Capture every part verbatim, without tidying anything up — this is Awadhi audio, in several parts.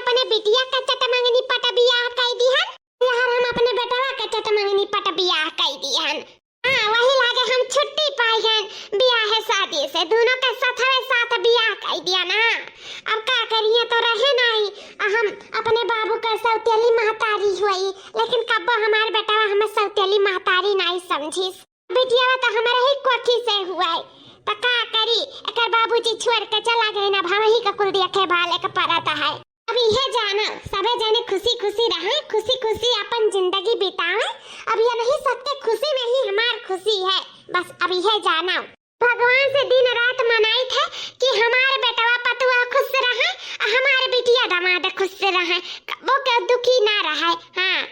अपने बिटिया का चटमंगनी पट बियाह कई दिहन, यार हम अपने बेटवा के चटमंगनी पट बियाह कई दिहन। हाँ, वही लागे हम छुट्टी पाई गन बियाह शादी से, दोनों के साथ हवे साथ बियाह कई दिया ना। अब का करिए, तो रहे नाई, आ हम अपने बाबू के सौतेली महतारी हुई, लेकिन कब्बो हमार बेटवा हमें सौतेली महतारी नाई समझिस। बिटिया तो हमारे ही कोठी से हुआ है, तो का करी, एकर बाबूजी छोड़ के चला गए ना, अब हम ही का कुल देखे भाले के परत है। अब इहे जाना, सबे जने खुशी खुशी रहे, खुशी खुशी अपन जिंदगी बितावे। अब ये नहीं सबके खुशी में ही हमार खुशी है, बस अब इहे जाना। भगवान से दिन रात मनाइत है कि हमार बेटवा पतुआ खुश रहे, आ हमार बिटिया दामाद खुश रहे, कबो के दुखी ना रहे। हाँ।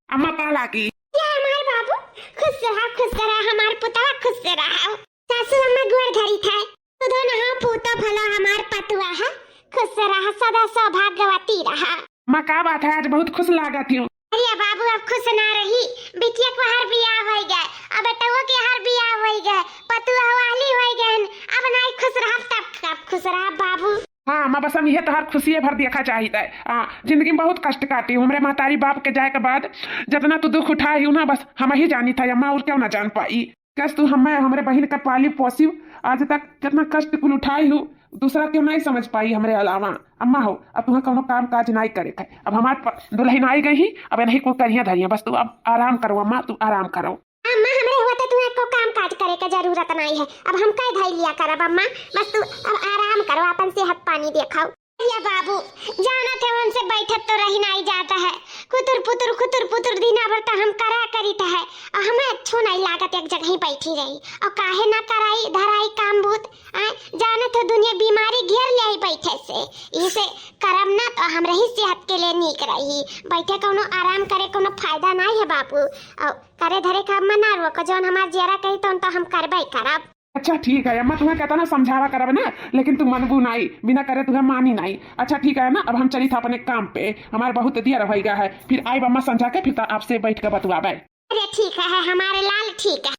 अम्मा का लागी? ये हमार बाबू खुश रहा, खुश रहा, हमार पुतवा खुश रहा। सासू अम्मा गोड़ धरी थे, सुधो नहा पूतो भला हमार पतुआ है, खुश रहा, सदा सौभाग्यवती रहा। अम्मा का बात है, आज बहुत खुश लागत हूँ। अरे बाबू अब खुश ना रही, बिटिया को हर बियाह होई गए, अब बेटवा के हर बियाह होई गए, पतुआ वाली होई गए, अब नाई खुश रहा, तब कब खुश रहा बाबू। हाँ अम्मा, बस हम इहे तोहार खुशिये भर देखा चाहित है। हाँ, जिंदगी में बहुत कष्ट काटी हूँ। हमरे महतारी बाप के जाए के बाद जितना तू दुख उठाए ही ना, बस हम ही जानी था अम्मा, और क्यों ना जान पाई। कस तू हमें, हमरे बहिन का पाली पोसी, आज तक कितना कष्ट कुल उठाई हूँ, दूसरा क्यों नहीं समझ पाई हमरे अलावा। अम्मा हो, अब तुम्हें कौनो काम काज नहीं करे है। अब हमार प-, दुल्हन आई गई ही, अब नहीं कुल करिया धरिया, बस तू अब आराम करो अम्मा, तू आराम करो। अम्मा, हमरे हुआ तो तुम्हें को काम काज करे के जरूरत नहीं है, अब हम कह धई लिया करब अम्मा, बस तू अब आराम करो, अपन सेहत पानी देखाओ। या बाबू, जानत है उनसे बैठत तो रही नहीं जाता है, खुतुर पुतुर, खुतुर पुतुर दिन भर तो हम करा करीत है, और हमें अच्छो नहीं लागत एक जगह ही बैठी रही, और काहे ना कराई धराई काम बूत। आय, जानत हो दुनिया बीमारी घेर ले आई बैठे से, इसे करब ना तो हमरे ही सेहत के लिए नीक रही, बैठे कौनो आराम करे कौनो फायदा नहीं है बाबू, और करे धरे का मना रोको, जौन हमार जियरा कही तौन तो हम करबे करब। अच्छा ठीक है अम्मा, तुम्हें कहता ना समझावा करब ना, लेकिन तू मनबू नाई, बिना करे तुम्हें मानी नाई। अच्छा ठीक है ना, अब हम चली था अपने काम पे, हमार बहुत देर होइगा है, फिर आइब अम्मा समझा के, फिर तो आपसे बैठ के बतुआबे। अरे ठीक है, है हमारे लाल ठीक है।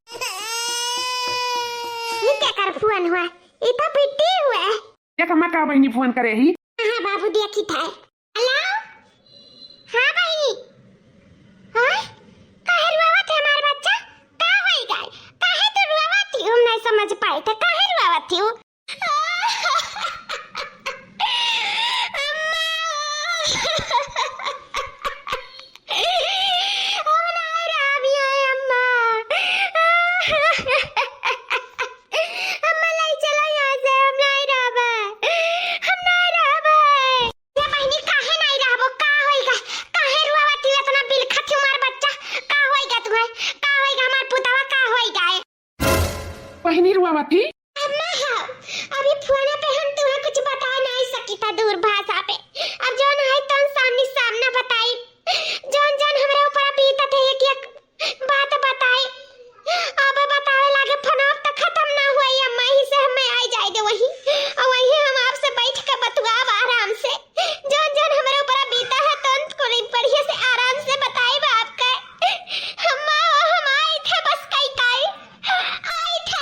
ये क्या कर फोन हुआ? ये तो पिट्टी हुआ। देख अम्मा का बहिनी फोन करे ही। हाँ बाबू देखी था। हेलो, हाँ बहिनी। हाँ, काहे रुआवत है हमार बच्चा? का होई गए? काहे तू रुआवत ही? हम नहीं समझ पाए थे, काहे रुआवत ही? अम्मा! हम नहीं रहब यहाँ, अम्मा। अम्मा, ले चलो यहाँ से, हम नहीं रहबे, हम नहीं रहबे। ये बहिनी, काहे नहीं रहबो? का होइगा? काहे रुआवत ही? इतना बिलखत ही हमार बच्चा। का होइगा तुम्हें? का होइगा हमार पुतवा? का होइगा? बहिनी रुआवत ही? अम्मा, हाँ, अभी फोन पे हम तुम्हें कुछ बता नहीं सकी था दूर भाषा पे। अब जौन है तौन सामने सामने बताई। जौन जौन हमरे ऊपर बीतत है एक एक बात बताई। अब बतावे लागे फोन अब तक खत्म ना हुई अम्मा, यही से हमें आई जाए दे वही। और वही हम आपसे बैठ के बतुआब आराम से। जौन जौन हमरे ऊपर बीता है तौन को बढ़िया से आराम से बताई बाप का। अम्मा, हम आई थे बस कई काई। आई थे।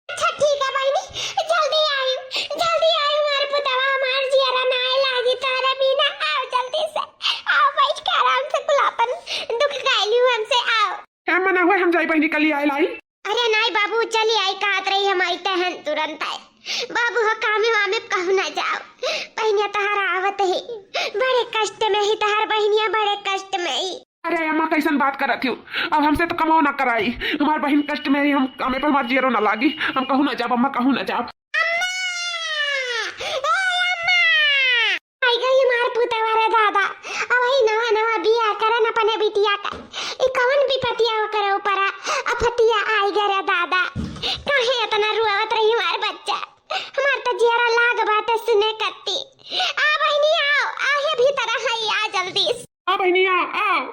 अच्छा ठीक है बहिनी, जल्दी आयु, जल्दी आयु, हमार पुतवा, हमार जियरा नाय लागी तोहरे बिना। आओ जल्दी से, आओ बैठ के आराम से कुल अपन दुख गायलू हमसे, आओ। का मना हुआ हम जाई बहिनी, कल ही आए लाई। अरे नाई बाबू, चली आई, कहत रही हम आई तहन तुरंत आए। बाबू हो कामे वामे कहू ना जाओ, बहिनिया तोहरा आवत ही बड़े कष्ट में ही, तोहर बहिनिया बड़े कष्ट में ही। अरे अम्मा, कैसन बात करत हो? अब हमसे तो कमो ना कराई। हमार बहिन कष्ट में ही, हम कामे पे हमार जियरो ना लागी। हम कहूँ ना जाब अम्मा, कहूँ ना जाब। अम्मा! ए अम्मा! आई गई हमार पुतवा रे दादा। अब वही नवा नवा बियाह करन अपने बिटिया का। ई कवन विपतिया ओकरे ऊपर आ? अफतिया आई गए रे दादा। काहे इतना रुआवत रही हमार बच्चा? हमार तो जियरा लाग बाटे सुने कत्ती। आ बहिनी आओ, आहे भीतर है, आ जल्दी से। हाँ बहिनी आओ, आओ।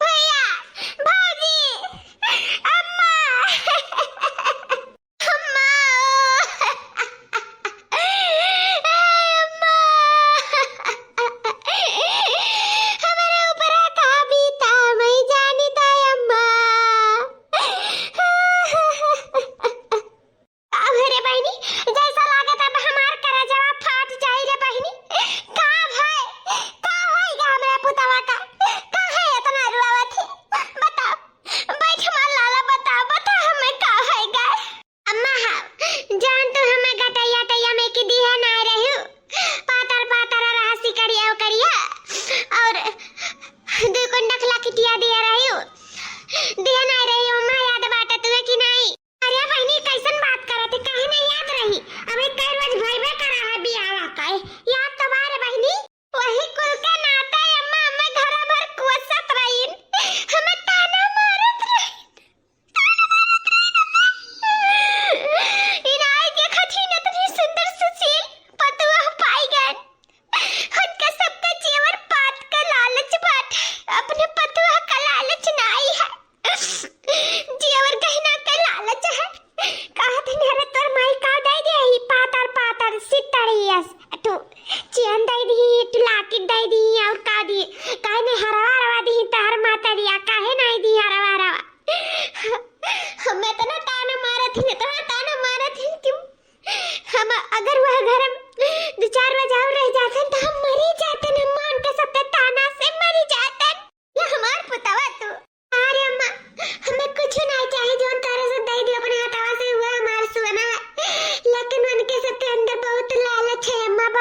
भैया, भौजी, अम्मा, अम्मा।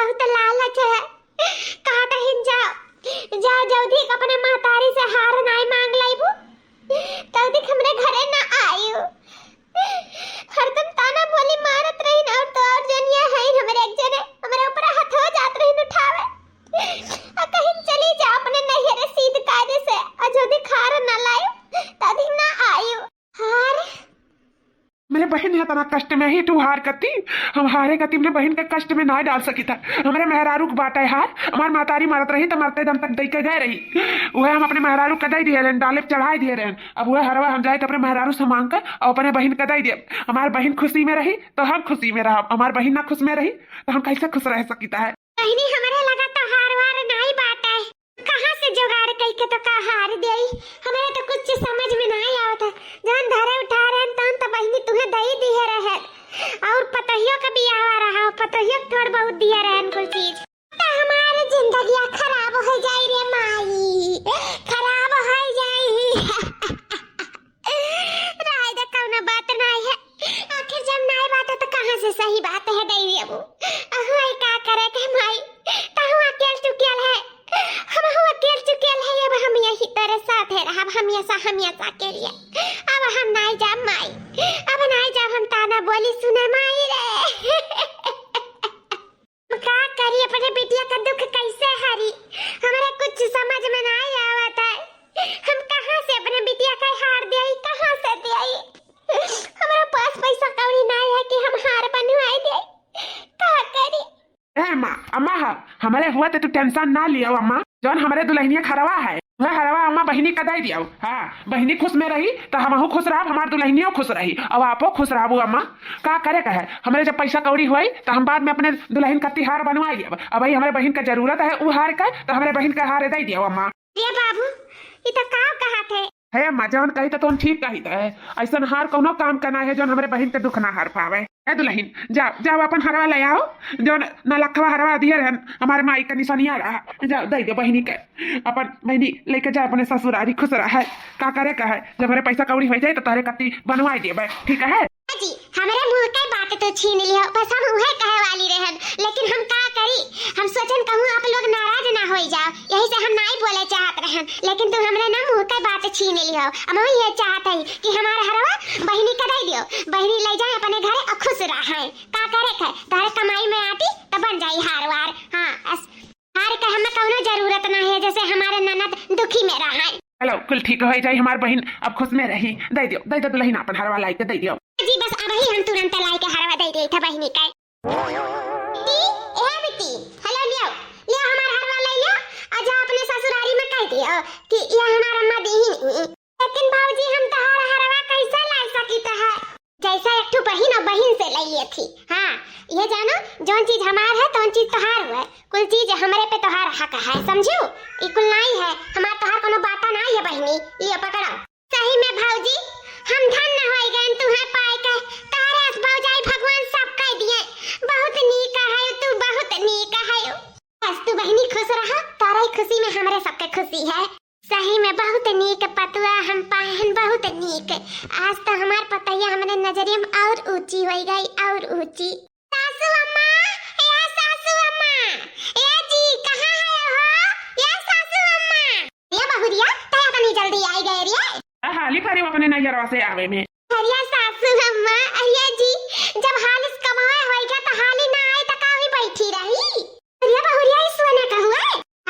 बहुत लालच है। कहत रहिन, "जाओ, जाओ, जल्दी अपने महतारी से हार नाई मांग लइबू, तब तक हमरे घरे ना आयु।" हरदम ताना बोली मारत रहिन, और तो और जनिया है हमरे एक जने, हमरे ऊपर हथवा जात रहिन उठावे। आ कहिन, "चली जा अपने नैहरे सीध कायदे से, आ जल्दी हार ना लायु, तब तक ना आयु।" हार? मेरे बहिन है तना कष्ट में ही तू हार करती, हम हारे करती, मेरे बहिन के कष्ट में ना डाल सकी था। हमरे मेहरारू के बात है हार, हमार महतारी मरत रही तो मरते दम तक दई के गए रही, वह हम अपने मेहरारू के दई दिए रहन, डाले पे चढ़ाई दिए रहन। अब वह हरवा हम जाए तो अपने मेहरारू से मांग कर और अपने बहिन के दई दिए। हमार बहिन खुशी में रही तो हम खुशी में रहब, हमार बहिन ना खुश में रही तो हम कैसे खुश रह सकी था? बहिनी, हमरे लगा तो हार वार नाई बात है, कहाँ से जुगाड़ कई के तो का हार देई? हमरा तो कुछ समझ में ना आवत है। जौन धरे उठा रहन तौन तो बहिनी तुहे दई दिए रहन, और पतोहियो के बियाह रहा, पतोहियो के थोड़ बहुत दिए रहन कुल चीज। तो हमार जिंदगिया खराब हो जाई रे माई, खराब हो जाई। रहे दे, कौनो बात नाई है। आखिर जब नाई बात है तो कहाँ से सही बात है देवी अबू? अहुआ का करे के माई, तहु अकेल चुकेल है, हमहू अकेल चुकेल है। अब हम यही तोरे साथे रहब, हमेशा, हमेशा के लिए। अब हम नाई जाब माई, अब नाई जाब हम ताना बोली सुने माई रे। हम का करी, अपने बिटिया का दुख कैसे हरी, हमरा कुछ समझ में नाई आवत है। हम कहाँ से अपने बिटिया का हार देई, कहाँ से देई? हमरा पास पैसा कौड़ी नाई है कि हम हार बनवाई देई, का करी? ए माँ, अम्मा ह, हमरे हुआ ते तू tension ना लियो अम्मा। जौन हमरे दुल्हनिया के हरवा है, वह हरवा अम्मा बहिनी का दे दियो। हाँ, बहिनी खुश में रही तो हमहू खुश रहब, हमार दुल्हनियो खुश रही, और आपो खुश रहबू अम्मा। का करे का है, हमरे जब पैसा कौड़ी होई तो हम बाद में अपने दुल्हन का तिहार बनवाई लेब। अबही हमरे बहिन का जरूरत है उ हार का, तो हमरे बहिन का हार दे दियो अम्मा। ए बाबू, ई तो का कहत है? हे अम्मा, जौन कही तो तुम ठीक कही है। ऐसन हार कौनो काम का ना है जौन हमरे बहिन के दुख ना हर पावे। ए दुल्हन, जाओ, जाओ अपन हरवा ले आओ, जौन नौलखवा हरवा दिए रहन हमारे माई के निशानिया रहा, जाओ दे दो बहिनी के, अपन बहिनी लेके जाओ अपने ससुरारी खुश रहे। का करे का है, जब हमरे पैसा कौड़ी हो जाए तो तोहरे कत्ती बनवाई देबे, ठीक है? जी, हमरे मुंह के बात तो छीन लियो, बस हम उहे कहे वाली रहन, लेकिन हम का करी, हम सोचन कहूँ आप लोग नाराज ना होई जाओ, यही से हम नाई बोले चाहत रहन, लेकिन तू हमरे ना मुंह के बात छीन लियो। हम ये चाहत है कि हमार हरवा बहिनी के दे दियो, बहिनी ले जाए अपने घरे और खुश रहे। का करे के, तोहरे कमाई में आटी तो बन जाई हार वार। हाँ, अस-, हार के हमें कौनो जरूरत ना है, जैसे हमारे ननद दुखी में रहे। चलो, कुल ठीक हो जाई, हमार बहिन अब खुश में रही। दे दियो, दे दो दुल्हन अपन हरवा लाई के दे दियो। जी, बस अबही हम तुरंत लाई के हरवा दे देई था बहिनी के। बेटी, ए बेटी, हेलो, लियो, लियो हमार हरवा ले लियो, और जा अपने ससुरारी में कह दियो कि ये हमार अम्मा दी ही नहीं। लेकिन भौजी, हम तोहार हरवा कैसे ला सकित है? जैसे एक ठो बहिन और बहिन से ले लिए थी। हाँ, ये जानो, जौन चीज हमार है, तौन चीज तोहार हुए। कुल चीज हमरे पे तोहार हक है, समझू? ई कुल नाई है, हमार तोहार कोनो बाटा नाई है बहिनी। लियो, पकड़ो। सही में भौजी, हम धन्य होई गए तुहे पाए के। तोहरे अस भौजाई भगवान सब कह दिए। बहुत नीक है तू, बहुत नीक है। बस तू बहिनी खुश रहा, तोहरे खुशी में हमरे सबके खुशी है। सही में बहुत नीक पतुआ हम पाए हन, बहुत नीक। आज तो हमार पतैया हमरे नजरिया में और ऊंची होई गई, और ऊंची। सासू अम्मा, ए सासू अम्मा, ए जी, कहाँ है हो? ए सासू अम्मा। ए बहुरिया, तै तनी जल्दी आई गए रे। हाली करे अपने नैहरवा से आवे में। अरे सासू अम्मा, अरे जी, जब हाल इस कमाए होई गया तो हाली ना आई तो का हुई बैठी रही? अरे बहुरिया, ई सोना का हुआ?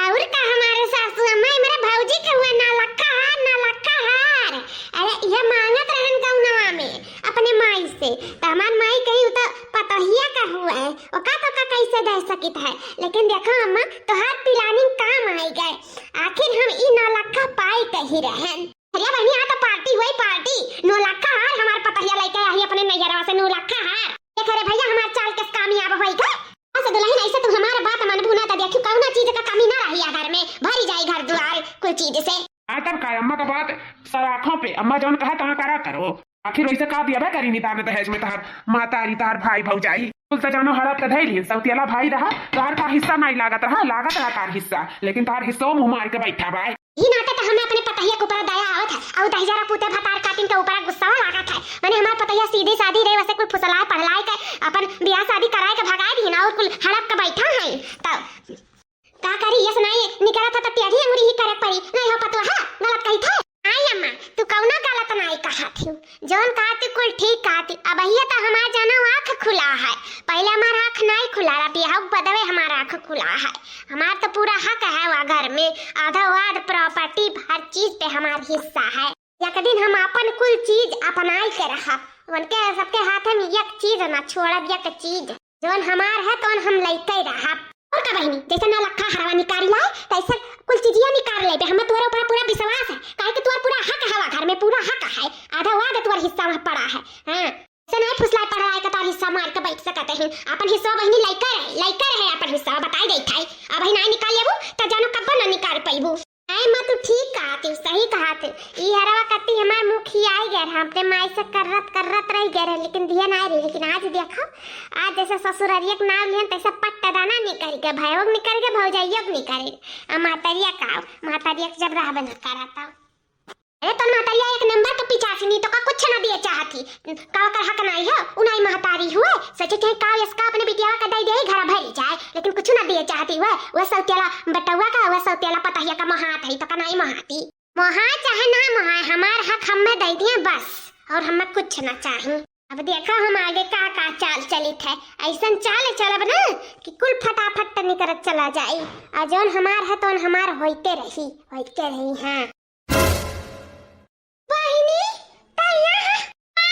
और का हमारे सासू अम्मा, ई मेरे भौजी के हुआ नौलखा हार, नौलखा हार। अरे, ये मांगत रहन गौनवा में अपने माई से, तो हमार माई कही, "उ तो पतोहिया का हुआ है, ओका तो का कैसे दे सकित है?" लेकिन देखो अम्मा, तोहार planning काम आई गए। आखिर हम ई नौलखा पाई कही रहन। अरे बहनी, आ तो party हुई, party। नौलखा हार हमार पतोहिया लेके आई अपने नैहरवा से, नौलखा हार। देख रे भैया, हमार चाल किस कामयाब होई गए। ऐसे दुल्हन, ऐसे तू हमार बात मनबू ना, तो देखू कौनो चीज का कमी ना रही है घर में, भरी जाई घर दुआर कुल चीज से। आ तब का अम्मा का बात सराखों पे, अम्मा जौन कहा तहाँ करा करो। आखिर वैसे का दिया बे करी निदान दहेज में तहार मातारी, तहार भाई भौजाई। कुल तो जानो हड़प के धैली, सौतियला भाई रहा, तहार का हिस्सा नहीं लागत रहा, लागत रहा तार हिस्सा, लेकिन तार हिस्सो मुंह मार के बैठा बा। ई नाते त हमें अपने पतहिया के ऊपर दया आवत है, अउ दहिजरा पूते भतार काटिन के ऊपर गुस्सा लागत है। माने हमार पतहिया सीधी सादी रहे, वैसे कुल फुसलाए पढ़लाए के अपन बियाह शादी कराए के भगाए दीन अउर कुल हड़प के बैठा है। तब का करी, यस नाई निकलत है त टेढ़ी अंगुरी ही करे पड़ी। नहीं हो पतोहा, गलत कही थे। आई अम्मा, तू कौनो गलत नाई कहत हूँ। जौन कहत हूँ कुल ठीक कहत हूँ। अबहिया त हमार जानो आँख खुला है, पहले हमार आँख नाई खुला रहा, बियाह के बदवे हमार आँख खुला है। हमार त पूरा हक है वा घर में, आधा वाद प्रॉपर्टी हर चीज पे हमार हिस्सा है। एक दिन हम अपन कुल चीज अपनाई के रहब, उनके सबके हाथ में एक चीज ना छोड़ब, एक चीज। जौन हमार है तौन हम लइके रहब। और का बहिनी, जैसे नौलखा हरवा निकाल लाए तैसे कुल चीजिया निकाल लेबे। हमें तोरे ऊपर पूरा विश्वास है, काहे कि तोर पूरा हक हवा घर में, पूरा हक है। आधा वाद तोर हिस्सा में पड़ा है। हाँ, से नहीं फुसलाए पड़ा है कि तोर हिस्सा मार के बैठ सकत है। अपन हिस्सा बहिनी लइके रहे, लइके रहे अपन हिस्सा, बताई देत है। अब ही नहीं निकाल लेबू त जानो कब्बो ना निकाल पैबू। नहीं माँ, तू ठीक कहत हूँ, सही कहत हूँ। ई हरवा कत्ती हमार मुँह खियाई गए रहे, अपने माई से कर्रत कर्रत रह गए रहे, लेकिन दिया नहीं रही। लेकिन आज देखो, आज जैसे ससुररिया के नाम लिहन तैसे पट्ट दाना निकल के, भयो निकल के, भौजाइयो निकल के। आ मातरिया का, मातरिया के जब रहबे न करत। अरे तो मातरिया एक नंबर के पिचासिनी, तो का कुछ ना दिए चाहती, का ओकर हक नहीं है, उ नहीं महतारी हुए, सोचे चाहे का इसका अपने बिटिया का दे दे, घर भरी जाए, लेकिन कुछ ना दिए चाहती हुए। वह सौतेला बेटौआ का, वह सौतेला पतहिया का मोहात है, तो का नहीं मोहाती। मोहा चाहे ना मोहा, हमार हक हमें दे दिए बस, और हमें कुछ ना चाहिए। अब देखो हम आगे का का चाल चलित है, ऐसन चाल चलब ना कि कुल फटाफट निकरत चला जाई। आ जौन हमार है तौन हमार होइते रही, होइते रही। हाँ बहिनी, तैया है। ए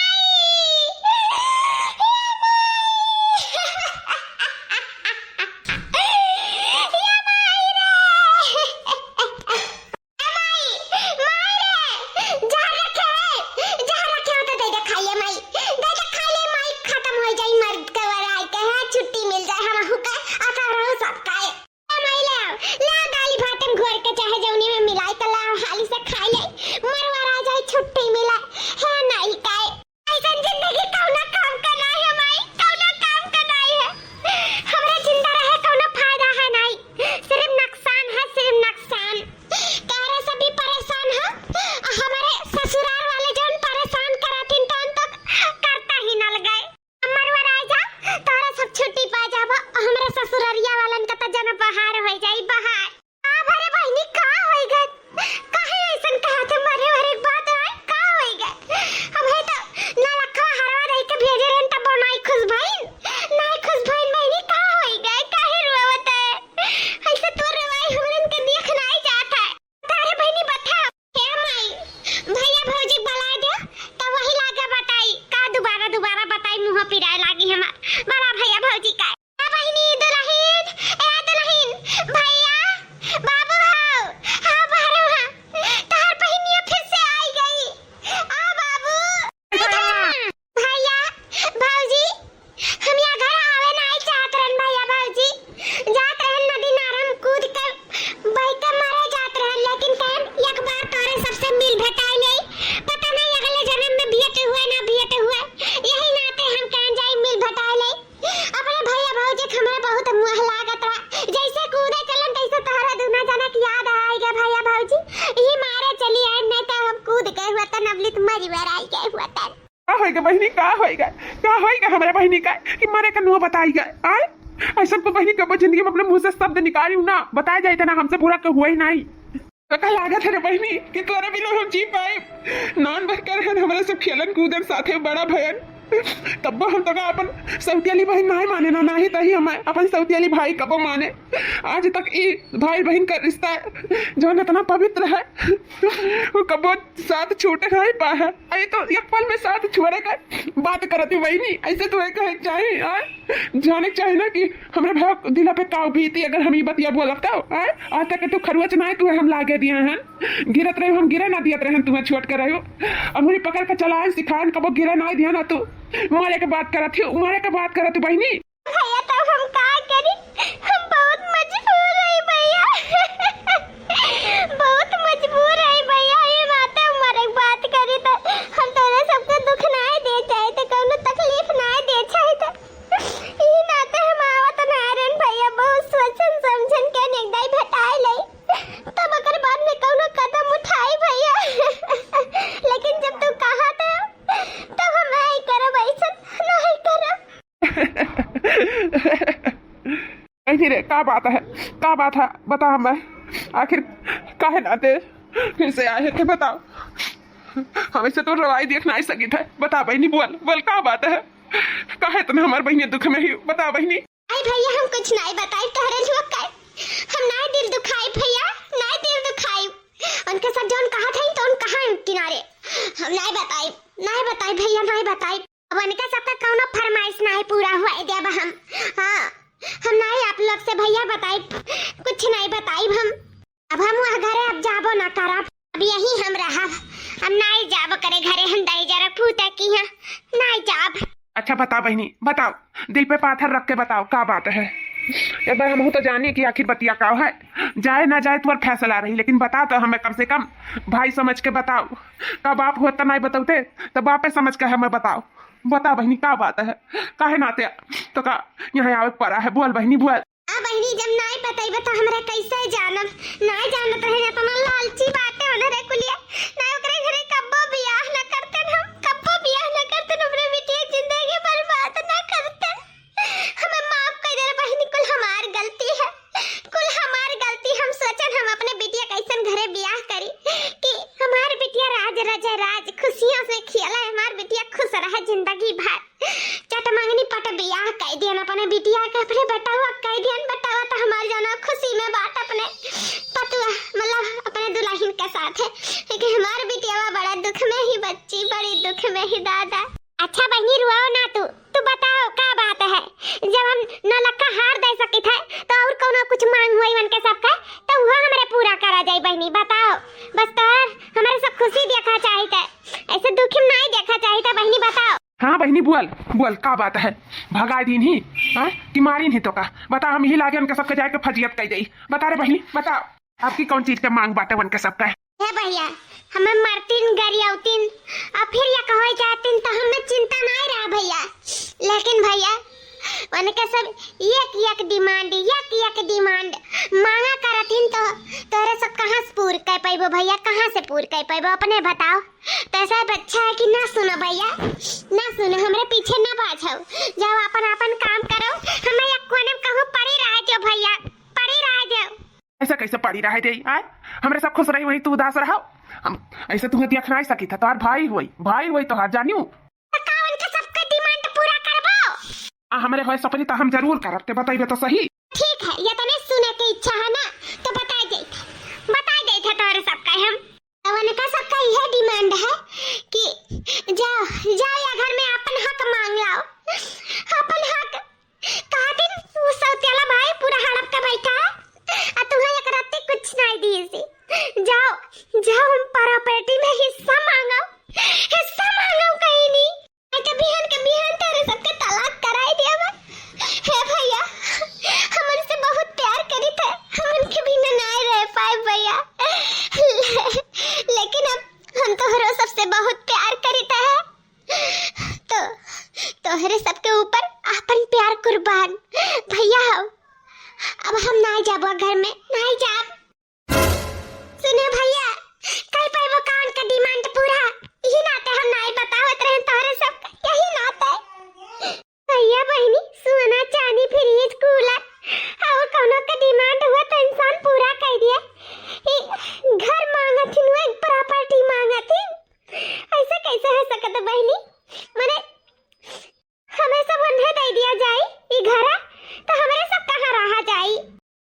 माई, माई रे, जहर रखे है, जहर रखे हो तो दे दे खाइए माई, दे दे खाइए माई, खत्म हो जाई मर्द के वराई के, हाँ, छुट्टी मिल जाए हमहू के, अतहरहू सबका। ए माई ले आओ, ले आओ दाली भात में घोर के चाहे जौनी में मिलाई के ले आओ, हाली से खाई ले, मरवा राजा छुट्टी मिला, है नहीं काए। ऐसन जिंदगी कौना काम का नाई है माई, कौना काम का नाई है। हमरा जिंदा रहे कौनो फायदा है नाई, सिर्फ नुकसान है, सिर्फ नुकसान। तोहरे से भी परेशान हो, हमारे ससुराल वाले जौन परेशान करथिन तौन तो करता ही न लगे। हमर वर आ जा, तोहरा सब छुट्टी पा जाबो, हमरा ससुररिया वालन का तो जन बहार हो जाई, बहार। का भरे बहिनी, का होई गए? काहे ऐसन कहत है? मरे भरे के बात है, का होई गए? अब है तो नलखवा हरवा दे के भेजे रहन, तब नाई खुश भइन, नाई खुश भइन बहिनी, का होई गए? काहे रोवत है? ऐसे तो रोवाई हमरन के देख नाई जात है। तारे बहिनी बता, हे माई, भैया भौजी बुला दे, तब वही लागे बताई, का दोबारा दोबारा बताई, मुँह पिराए लागी हमार, बड़ा भैया भौजी का। हाँ बहिनी, दुलहिन, ए दुलहिन, भैया, बाबू हो, हाँ बारू हाँ, तोहर बहिनिया फिर से आई गई। आ बाबू, भैया, भौजी, हम यहाँ घर आवे नाई चाहत रहन भैया भौजी, जात रहन नदी नारा में कूद के बह के मरे जात रहन, लेकिन कहन एक बार तोरे सबसे मिल भेटाए ले, पता नहीं अगले जन्म में भेंट हुए ना भेंट हुए, यही नाते हम कहन जाई मिल भेटाए ले। अपने भैया भौजी के हमरा बहुत मोह लागत रहा, जैसे कूदे चलन तैसे तोहरा दूना जना की याद आई गए भैया भौजी, यही मारे चली आए, नहीं तो हम कूद गए हुआ तन अबलित मरी वर आई गए हुआ तन। का होइगा बहिनी, का होइगा, का होइगा हमरे बहिनी का कि मरे का नुआ बताइगा? आय, ऐसन तो बहिनी कबो जिंदगी में अपने मुँह से शब्द निकालिउ ना, बताए जाए इतना हमसे बुरा के हुआ ही नहीं। तो का लागत है रे बहिनी कि तोरे बिना हम जी पाए? नान भर कर हन हमरे सब खेलन कूदन साथे बड़ा भयन, तब्बो हम तो का अपन सौतियाली बहिन नहीं माने ना, नहीं तही हम अपन सौतियाली भाई कबो माने। आज तक ई भाई बहिन का रिश्ता जौन इतना पवित्र है, वो कबो साथ छूटे नहीं पा है। अरे तो एक पल में साथ छोड़े का बात करत ही बहिनी, ऐसे तो कहे चाहे, हाँ? जाने के चाहे ना कि हमरे भाई दिला पे का बीती अगर हम ई बतिया बोलब तो, हाँ? आज तक तो खरुआ चनाए तू हम लागे दिया हन, गिरत रहे हम गिरे ना दियत रहन, तुम्हें छोट के रहो, अंगुरी पकड़ के चलाए सिखान, कबो गिरे ना दिया ना तू, मारे के बात करत ही, मारे के बात करत ही बहिनी। भैया, तब हम का करी? हम बहुत मजबूर हई भैया, बहुत मजबूर हई भैया। ये बात हम मरे के बात करी त हम तोरे सबके दुख नाय दे चाहे त कौनो तकलीफ नाय दे चाहे त ई नाते हम आवत ना रहन भैया। बहुत सोचन समझन के नेगदाई भेटाए लई, तब अगर बाद में कौनो का बात है? का बात है? बता हमें, आखिर काहे नाते फिर से आए है, ते बताओ। हम ऐसे तो रवाई देख नाहीं सकित है। बता बहिनी, बोल, बोल, का बात है? काहे इतना हमार बहिनी दुख में ही? बता बहिनी। आई भैया, हम कुछ नाहीं बताई तोहरे लोग का। हम नाहीं दिल दुखाई भैया, नाहीं दिल दुखाई। उनके सब जौन कहा था तो उन कहा किनारे। हम नाहीं बताई, नाहीं बताई भैया, नाहीं बताई। अब उनका सबका कौनो फरमाइश नाहीं पूरा हुआ देब हम। हाँ, हम नाहीं आप लोग से भैया बताई, कुछ नाहीं बताई हम। अब हम वह घरे अब जाबो ना करब, अब यही हम रहब। हम नाहीं जाब करे घरे, हम दाई जरा पूता की हैं, नाहीं जाब। अच्छा बता बहिनी, बताओ, दिल पे पाथर रख के बताओ, का बात है? एक बार हमहू तो जानी कि आखिर बतिया का है। जाए ना जाए तुम्हार फैसला रही, लेकिन बता तो हमें कम से कम। भाई समझ के बताओ, का बाप होत तो नाहीं बतौते, तो बापे समझ के हमें बताओ। बता बहिनी, का बात है? काहे नाते तो का यहाँ आवे के पड़ा है? बोल बहिनी, बोल। आ बहिनी, जब नाहीं बतइबे तो हमरा कैसे जानब? नाहीं जानत रहे ना, इतना लालची बाटे होने रे कुलिया। ना ओकरे घरे कब्बो बियाह ना करतन हम, कब्बो बियाह ना करतन, ओकरे बिटिया जिंदगी बर्बाद ना करतन। हमें माफ कर दे रे बहिनी, कुल हमार गलती है, कुल हमार गलती। हम सोचन हम अपने बिटिया कैसन घरे बियाह करी कि हमार बिटिया राज रजे राज, खुशियों से खेले, हमार बिटिया खुश रहे जिंदगी भर। चट मंगनी पट बियाह कई दियन अपने बिटिया के, अपने बेटवा कई दियन। बेटवा तो हमार जाना खुशी में बाट अपने पतुआ, मतलब अपने दुल्हन के साथ है, लेकिन हमार बिटिया बड़ा दुख में ही बच्ची, बड़ी दुख में ही दादा। अच्छा बहिनी, रुआओ ना तू, तू बताओ का बात है? जब हम नौलखा हार दे सकित है तो और कौनो कुछ मांग हुई उनके सबका, तो वो हमरे पूरा करा जाई बहिनी। बताओ, बस तोहर हमरे सब खुशी देखा चाहित है, ऐसे दुखी में नाहीं देखा चाहित है बहिनी। बताओ। हाँ बहिनी, बोल, बोल, का बात है? भगाई दीन ही, हाँ? कि मारिन ही तो का? बता, हम यही लागे उनके सबके जाके फजियत कई देई। बता रे बहिनी, बता, आपकी कौन चीज के मांग बाटे उनके सबका? हे भैया, हमें मरतीन, गरियौतीन, और फिर या कहो जातीन तो हमें चिंता नाहीं रहा भैया। लेकिन भैया, उनके सब एक एक demand, एक एक demand मांगा करतीन तो तोहरे सब कहाँ से पूर कर पैबो भैया, कहाँ से पूर कर पैबो? अपने बताओ। तो ऐसा अच्छा है कि ना सुनो भैया, ना सुनो, हमरे पीछे ना बाझो, जाओ अपन अपन काम करो, हमें एक कोने में कहूँ पड़ी रह जाओ भैया, पड़ी रह जाओ। ऐसे कैसे पड़ी रह जाई? आय, हमरे सब खुश रही, वहीं तू उदास रहो। हम ऐसे तुम्हें देख नाहीं सकित है, तोहार भाई होई, भाई होई तोहार, जानियो। तो का उनके सबके demand पूरा करबो? आ, हमरे होए सपनी तो हम जरूर करब, ते बताइबे तो सही। ठीक है, ये तने सुने के इच्छा है ना, तो बताई देत, बताई देत है तोहरे सबका हम। तो उनका सबका यह demand है कि जाओ, जाओ या घर में अपन हक मांग लाओ, अपन हक। का दिन वो सौतेला भाई पूरा हड़प के बैठा है, आ तुम्हें एक रत्ती कुछ नाहीं दिए से। जाओ, जाओ हम property में हिस्सा मांगो, हिस्सा मांगो कहीं नहीं। नहीं तो बिहान के बिहान तोरे सबके तलाक कराई दिया बा। हे भैया, हम उनसे बहुत प्यार करी थे, हम उनके बिना नाहीं रह पाए भैया। लेकिन अब हम तोहरो सबसे बहुत प्यार करी थे। तो तोहरे सबके ऊपर आपन प्यार कुर्बान भैया हो। अब हम नाहीं जाबो घर में, नाहीं जाब। सुने भैया, कई पैबो कान का demand पूरा, यही नाते हम नाहीं बतावत रहन तोहरे सबका, यही नाते। भैया बहिनी, सोना चांदी fridge cooler और कौनो का demand हुआ तो इंसान पूरा कर दिया। ई घर मांगत हिन, एक property मांगत हिन, ऐसा कैसे हो सकत है बहिनी? मने हमें सब उन्हें दे दिया जाई ई घरा, तो हमरे सब कहाँ रहा जाई?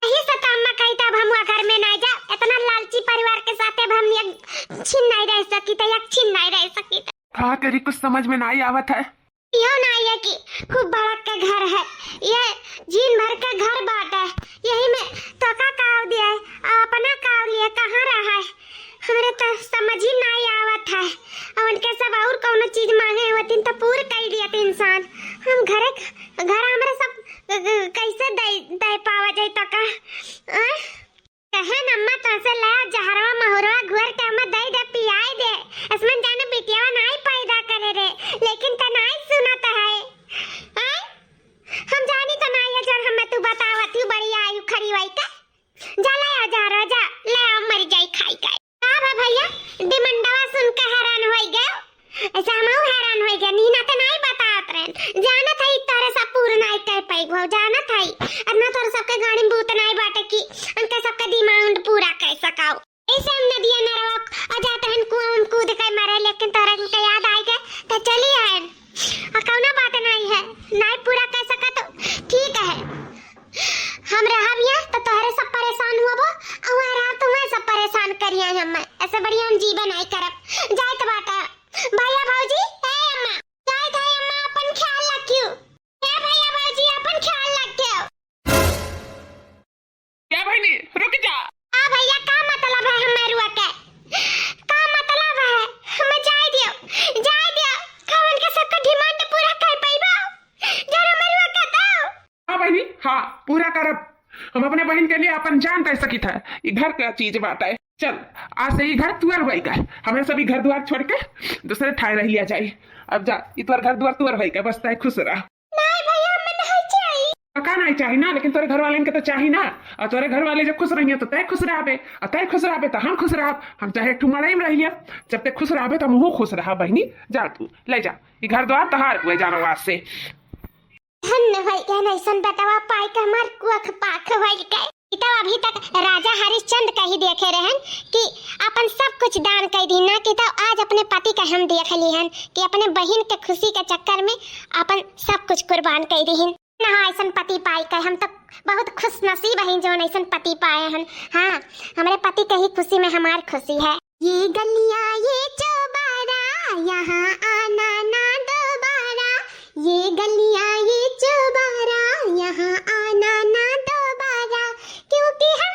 यही से तो अम्मा कही तब हम घर में नाहीं जा, इतना लालची परिवार के साथ अब हम एक छिन नाहीं रह सकी थे, एक छिन नाहीं रह सकी थे। का करी, कुछ समझ में नाहीं आवत है। यो नाहीं है कि खूब बड़ा के घर है, ये जीन भर के घर बाटे, यही में तो का काव दिया है, आ अपना काव लिए कहाँ रहा है? हमरे तो समझ ही नाहीं आवत है। और उनके सब और कौनो चीज मांगे होतीन तो पूर कर दियत इंसान। हम घरे, घर हमरे सब क-, क-, कैसे दे, दे पावा जाई तो का? आय? कहे न अम्मा तोसे ले जहरवा महुरवा घोर के अम्मा दे दे पियाई दे। असमन जाने बिटियावा नाहीं पैदा करे रे, लेकिन ते नाहीं सुनत है। आय? हम जानी तो नाहीं है जौन हमें तू बतावत ही बड़ी आयु खड़ी वही का। नाई करब, जाइत बाटे। भैया भौजी, ए अम्मा, जाइत है अम्मा, अपन ख्याल रखियो। ए भैया भौजी, अपन ख्याल रखियो। क्या बहिनी, रुक जा। आ भैया, का मतलब है हमें रुआ के? का मतलब है? हमें जाए दियो, जाए दियो। कौन के सबका demand पूरा कर पाइबा? जरा हमें रुआ के दो। हाँ बहिनी, हाँ, पूरा करब। हम अपने बहिन के लिए अपन जान दे सकित है। ई घर का चीज बात है। चल, आज से ई घर तुअर होई का। हमें सब ई घर दुआर छोड़ के दूसरे ठाए रह लिया जाए। अब जा, ई तुअर घर दुआर तुअर होई का, बस तय खुश रह। नहीं भैया, हमें नहीं चाहिए। तो का नहीं चाहिए ना, लेकिन तोरे घर वाले के तो चाहिए ना। और तोरे घर वाले जब खुश रहिए तो तय खुश रहबे, और तय खुश रहबे तो हम खुश रहब। हम चाहे एक ठो मड़ई में रह लिया, जब तक खुश रहबे तो हमहू खुश रहा बहिनी। जा तू, ले जा, ई घर द्वार तहार हुए जानो आज से। धन्य होई गए ऐसन बेटवा पाई के हमार कुख पाख होई गए। ई तो अभी तक राजा हरिश्चंद्र का ही देखे रहन कि अपन सब कुछ दान कर दी ना, कि तो आज अपने पति का हम देख लिहन कि अपने बहिन के खुशी के चक्कर में अपन सब कुछ कुर्बान कर दीहिन। ना ऐसन पति पाई के हम तो बहुत खुश नसीब हैं जौन ऐसन पति पाए हैं। हाँ, हमारे पति के ही खुशी में हमार खुशी है। ये गलियां ये चौबारा, यहाँ आना ना दोबारा। ये गलियां ये चौबारा, यहाँ आना ना दोबारा। क्योंकि हम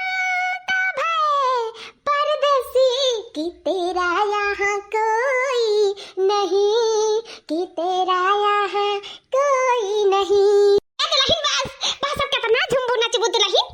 तो भय परदेसी, कि तेरा यहाँ कोई नहीं, कि तेरा यहाँ कोई नहीं। ए दुलहिन बस, बस अब केतना झुमबू नचबू दुलहिन।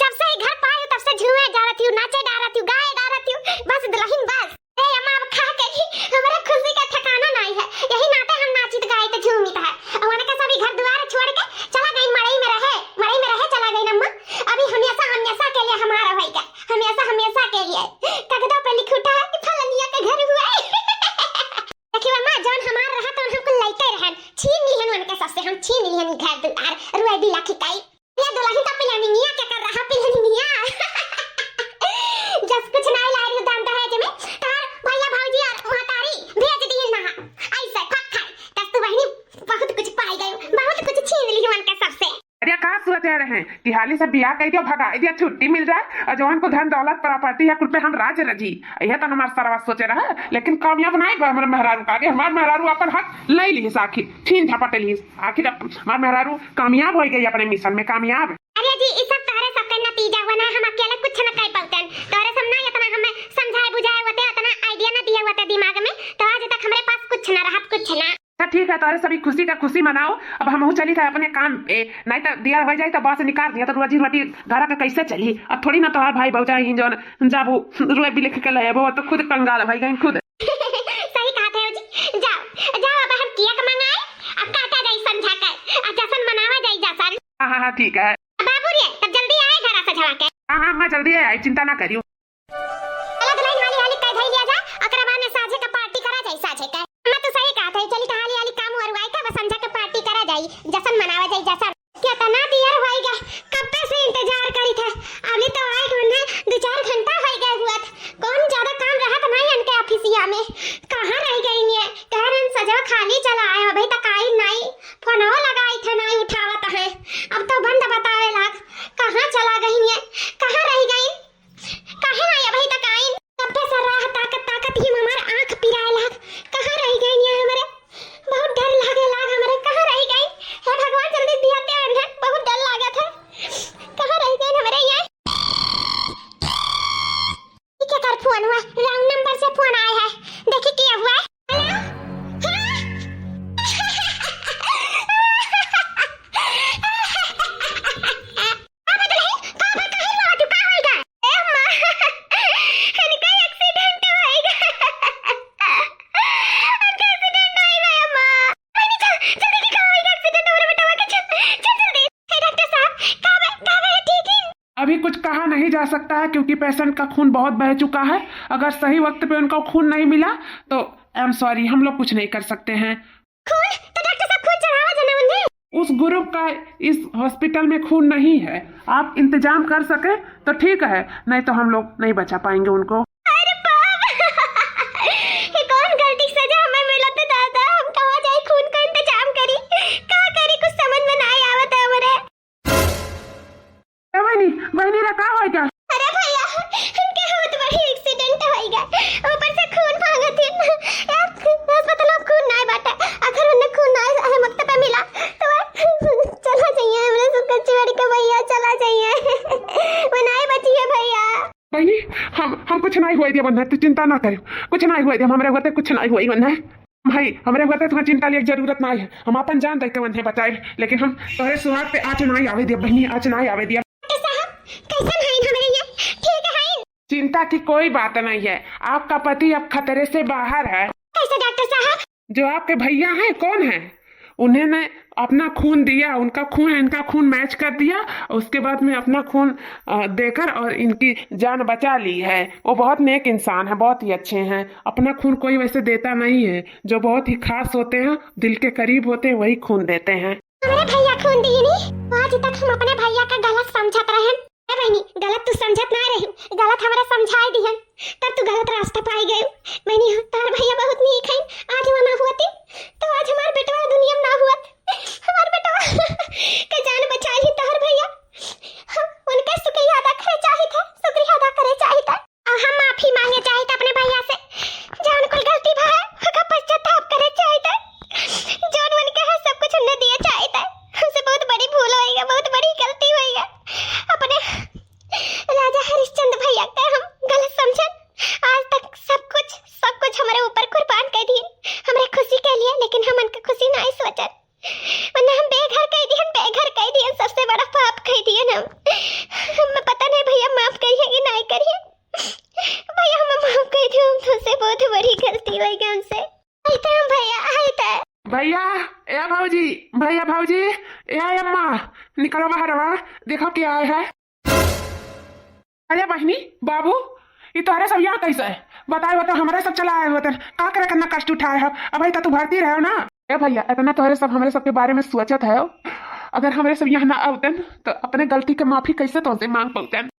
जब से ई घर पाए तब से झूमे डारत हूँ, नाचे डारत हूँ, गाए डारत हूँ। बस दुलहिन बस। ए अम्मा अब का करी, हमरे खुशी का ठिकाना नाई है। यही नाते हम नाचित गाइत झूमित है। और उनके सब ई घर दुआर छोड़ के चला गई मड़ई में रहे, मड़ई में रहे चला गई अम्मा। अभी हमेशा हमेशा के लिए हमारा होई गए, हमेशा हमेशा के लिए। कागदा पे लिख उठा है कि फलनिया के घर हुआ है। देखी अम्मा, जौन हमार रहा तौन हम कुल लइके रहन, छीन लिहन उनके सबसे, हम छीन लिहन घर दुआर, रुए बिलाखी काई। ये दुलहिन तो पिलनिया के कर रहा, पिलनिया। जस कुछ नाई लाई रही दान दहेज में, तार भैया भौजी और महतारी भेज दी ना। ऐसे खा खाई, तस तू बहिनी बहुत कुछ पाई गई, बहुत कुछ छीन लिहन उनके सबसे। अरे का सोचे रहे कि हाली से बियाह कर दियो, भगा दिया, छुट्टी मिल जाए और जौन को धन दौलत प्रॉपर्टी है कुल पे हम राज रजी। यह तो हमार सरवा सोचे रहे, लेकिन कामयाब नाई बा हमरे मेहरारू का आगे। हमार मेहरारू अपन हक ले ली आखिर, छीन झपट ली आखिर। अब हमार मेहरारू कामयाब हो गई अपने मिशन में, कामयाब। अरे जी, ई सब तोहरे सबके नतीजा हुआ ना, हम अकेले कुछ न कर पाउतन। तोहरे सब ना इतना हमें समझाए बुझाए होते, इतना आइडिया ना दिए होते दिमाग में, तो आज तक हमरे पास कुछ ना रहत, कुछ ना। अच्छा ठीक है, तोहरे सभी खुशी का खुशी मनाओ। अब हमहू चली था अपने काम पे, नहीं तो दिया हो जाए तो बस निकाल दिया तो रोजी रोटी घर का कैसे चली। अब थोड़ी ना तोहार भाई भौजाई ही जौन जाबू रुए बिलिख के ले अबो, तो खुद कंगाल भाई गई खुद। सही कहा थे जी, जाओ जाओ, अब हम केक मंगाए, अब काटा जाई संझा के, आ जश्न मनावा जाई जश्न। हाँ हाँ हाँ ठीक है। बाबू रे, तब जल्दी आए घर से झवा के। हाँ हाँ, मैं जल्दी आई, चिंता ना करियो। चला दुलहिन, हाली हाली कह धई लिया जा, ओकरे बाद में साझे का पार्टी करा जाई, साझे का। मैं तो सही कहा था, चली तो हाली हाली काम हुआ रुआई का, बस संझा के पार्टी करा जाई, जश्न मनावा जाई, जश्न। केतना देर होई गए, कब्बे से इंतजार करी था, अभी तो आए के उन्हें दो चार घंटा होई गए हुआ था। कौन ज्यादा काम रहा था नहीं इनके ऑफिसिया में, कहाँ रह गई ये? कह रहे हैं सजवा खाली चला आए, अभी तक आई नहीं, फोनो लगाई थे नहीं उठावत है, अब तो बंद बतावे लाग, कहाँ चला गई ये, कहाँ रह गई? काहे ना अबही तक आइन? कब्बे से राह ताकत ताकत ही हमार आँख पिराए लाग। कहाँ रह गइन ये हमरे? बहुत डर लागे लाग हमरे, कहाँ रह गइन? हे भगवान, जल्दी दिया ते आन है, बहुत डर लागत है। कहाँ रह गइन हमरे ये? ई केकर फोन हुआ? रॉन्ग नंबर से फोन आए है। देखी के हुआ है? हेलो? हाँ? हाँ? अब दुलही, का बा, काहे रोवत हू, का होइगा? ए अम्मा, इनका एक्सीडेंट होइगा। इनका एक्सीडेंट होइगा, अम्मा। बहिनी, चल, जल्दी दिखाओ, इनका एक्सीडेंट हो रहा बेटा, चल, चल जल्दी। ए डॉक्टर साहब, का बा, का बा, ठीक है? अभी कुछ कहा नहीं जा सकता है क्योंकि पेशेंट का खून बहुत बह चुका है। अगर सही वक्त पे उनका खून नहीं मिला तो I am sorry, हम लोग कुछ नहीं कर सकते हैं। खून? तो डॉक्टर साहब, खून चढ़ावा जाना उन्हें। उस ग्रुप का इस हॉस्पिटल में खून नहीं है, आप इंतजाम कर सके तो ठीक है, नहीं तो हम लोग नहीं बचा पाएंगे उनको। अरे बाप, ये कौन गलती के सजा हमें मिला था दादा, हम कहाँ जाए खून का इंतजाम करी, का करी, कुछ समझ में ना आवत है हमरे। ए बहिनी, बहिनी रे, का होइगा? अरे भैया, इनके बहुत बड़ी एक्सीडेंट होइगा, ऊपर से खून बहिनी, हम हम कुछ नाहीं होए देब उन्हें, तू चिंता ना करियो, कुछ नाहीं होए देब, हमरे होते कुछ नाहीं होई उन्हें। भाई, हमरे होते तुम्हें चिंता लिए जरूरत नाहीं है, हम अपन जान देके उन्हें बचाए, लेकिन हम तोहरे सुहाग पे आँच नाहीं आवे देब बहिनी, आँच नाहीं आवे देब। डॉक्टर साहब, कैसन हैं हमरे ये? ठीक हैं? चिंता की कोई बात नहीं है, आपका पति अब खतरे से बाहर है। कैसे डॉक्टर साहब? जो आपके भैया हैं, कौन है, उन्होंने अपना खून दिया, उनका खून इनका खून मैच कर दिया, उसके बाद में अपना खून अ, देकर और इनकी जान बचा ली है। वो बहुत नेक इंसान है, बहुत ही अच्छे हैं। अपना खून कोई वैसे देता नहीं है, जो बहुत ही खास होते हैं, दिल के करीब होते हैं, वही खून देते हैं। हमरे भैया खून दिए नी, आज तक हम अपने भैया का गलत समझत रहन। ए बहिनी, गलत तू समझत ना रही, गलत हमरा समझाए दिहन, तब तू गलत रास्ता पाई गयू। बहिनी हो, तोहर भैया बहुत नीक है, आज वो ना हुअती तो आज हमार बेटवा दुनिया में ना हुअत। हमार बेटवा के जान बचाई ही तोहर भैया। हाँ, उनके शुक्रिया अदा करे चाहित है, शुक्रिया अदा करे चाहित है। और हम माफी मांगे चाहित अपने भैया से, जौन कुल गलती भा है, ओका पश्चाताप करे चाहित है। जौन उनके है, सब कुछ उन्हें दिए चाहित है। हमसे बहुत बड़ी भूल होइगा, बहुत बड़ी गलती होइगा। अपने राजा हरिश्चंद्र भैया के हम गलत समझन। आज तक सब कुछ, सब कुछ हमारे ऊपर कुर्बान कर दिए, हमरे खुशी के लिए, लेकिन हम उनके खुशी नहीं सोचन। उन्हें हम बेघर कह दिए, हम बेघर कह दिए, सबसे बड़ा पाप कह दिए हम। हमें पता नहीं भैया माफ करिए कि नहीं करिए। भैया हमें माफ कर दियो, हम तुमसे बहुत बड़ी गलती हो गई हमसे। आइते हम भैया, आइते। भैया, ए भौजी, भैया भौजी, ए अम्मा, निकलो बाहर, देखो क्या आए है। अरे बहिनी, बाबू, ई तोहरे सब यहाँ कैसे है? बताए हो तो हमरे सब चला आए होते, का करे कितना कष्ट उठाए हो। अब भाई तो तू भरती रहो ना। ए भैया, इतना तोहरे सब हमरे सब के बारे में सोचत है, अगर हमरे सब यहाँ ना आवतन तो अपने गलती के माफी कैसे तुमसे मांग पावतन?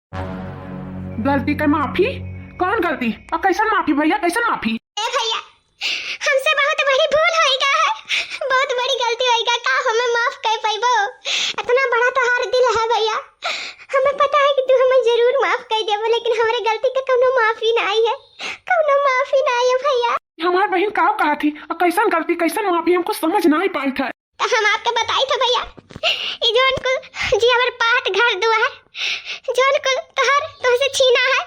गलती के माफी? कौन गलती? और कैसन माफी भैया, कैसन माफी? ए भैया, हमसे बहुत बड़ी भूल होइगा है, बहुत बड़ी गलती होइगा, का हमें माफ कर पाइबो? इतना बड़ा तोहार दिल है भैया, हमें पता है कि तू हमें जरूर माफ कर देबो, लेकिन हमरे गलती का कौनो माफी ना आई है, कौनो माफी ना आई है भैया। हमार बहन का कहा थी, और कैसन गलती, कैसन माफी, हमको समझ ना ही पाई था। तो हम आपके बताई थे भैया, ई जौन कुल जी हमर पाट घर दुआर, जौन कुल तोहर तोहसे छीना है,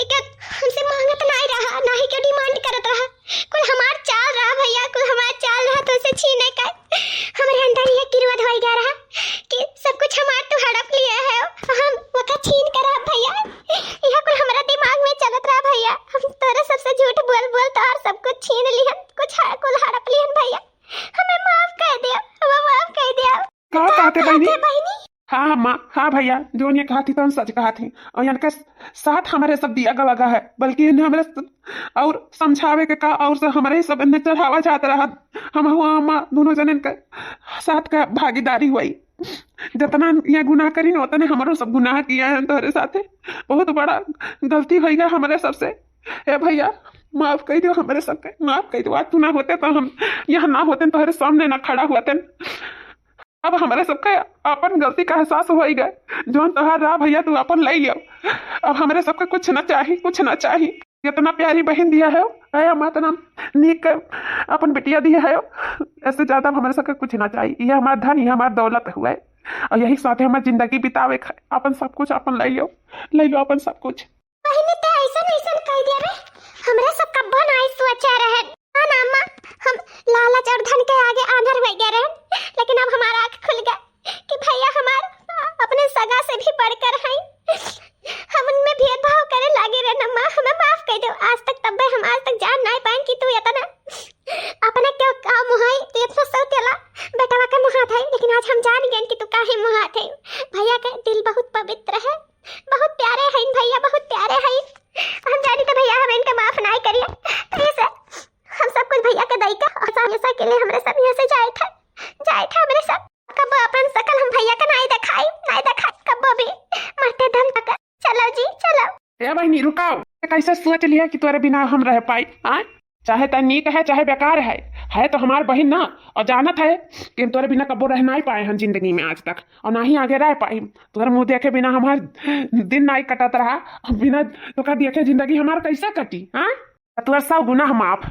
इके हमसे मांगत नाई रहा, ना ही के डिमांड करत रहा। कुल हमार चाल रहा भैया, कुल हमार चाल रहा तोहसे छीने का। हमरे अंदर ये किरवत होई गया रहा कि सब कुछ हमार तू हड़प लिए है, हम ओका छीन के रहा भैया। यह कुल हमरा दिमाग में चलत रहा भैया। हम तोरे सबसे झूठ बोल बोल तोहर सब कुछ छीन लिहन, कुछ ह-, कुल हड़प लिहन भैया। हमें माफ कर दिया, हमें माफ कर दिया। का कहते बहिनी? हाँ, हाँ, माँ, हाँ भैया, जौन ये कहत ही तौन सच कहत ही। और इनके साथ हमरे सब दिया गवा गा है, बल्कि इन्हें हमरे स-, और समझावे के का, और सब हमरे सब इन्हें चढ़ावा जात रहा। हम हुआ अम्मा दोनों जने के साथ का भागीदारी हुई। जितना ये गुनाह करी न, उतने हमरो सब गुनाह किया है तोहरे साथे। बहुत बड़ा गलती होइगा हमरे सबसे। ए भैया, माफ कर दियो हमरे सबके, माफ कर दियो। आज तू ना होते तो हम यहाँ ना होते, तोहरे सामने ना खड़ा होते। अब हमरे सबके अपन गलती का एहसास होइगा। जौन तोहार रहा भैया, तू अपन ले लियो। अब हमरे सबके कुछ ना चाही, कुछ ना चाही। इतना प्यारी बहन दिया है, है हम इतना नीक अपन बिटिया दिया है, इससे ज्यादा अब हमरे सबके कुछ ना चाही। ये हमार धन, ये हमार दौलत हुआ है, और यही साथे हमार जिंदगी बितावे के है। अपन सब कुछ अपन ले लियो, ले लियो अपन सब कुछ। बहिनी, ते ऐसन, ऐसन कह दिया रे। हमरे सब कब्बो नाई सोचे रहे। हाँ ना अम्मा, हम लालच और धन के आगे आंधर हो गए रहे, लेकिन अब हमारा आँख खुल गया कि भैया हमार अपने सगा से भी बढ़कर हैं। हम उनमें भेदभाव करे लागे रहे ना अम्मा, हमें माफ कर दो। आज तक तब्बे हम आज तक जान नाई पाएन कि तू इतना अपने क्यों का मुहाई, तू इतना सौतेला बेटवा के मुहात है, लेकिन आज हम जान गए कि तू काहे मुहात है। भैया के दिल बहुत पवित्र है, बहुत प्यारे हैं भैया, बहुत प्यारे हैं। हम जानी तो भैया हम इनका माफ नाई करिए, तो ये से हम सब कुछ भैया के दई के और हमेशा के लिए हमरे सब यहाँ से जाए थे, जाए थे हमरे सब। कब अपन शकल हम भैया का नाई दिखाई, नाई दिखाई कब भी, मरते दम तक। चलो जी, चलो। ए बहिनी, रुकाओ। कैसे सोच लिया कि तोरे बिना हम रह पाई? हाँ, चाहे त नीक है, चाहे बेकार है, है तो हमार बहिन ना। और जानत है कि हम तोरे बिना कबो रह नाई पाए हम जिंदगी में आज तक, और ना ही आगे रह पाई। तोहर मुंह देखे बिना हमार दिन नाई कटत रहा, और बिना तोका देखे जिंदगी हमार कैसे कटी? हाँ, तोहर सब गुनाह माफ।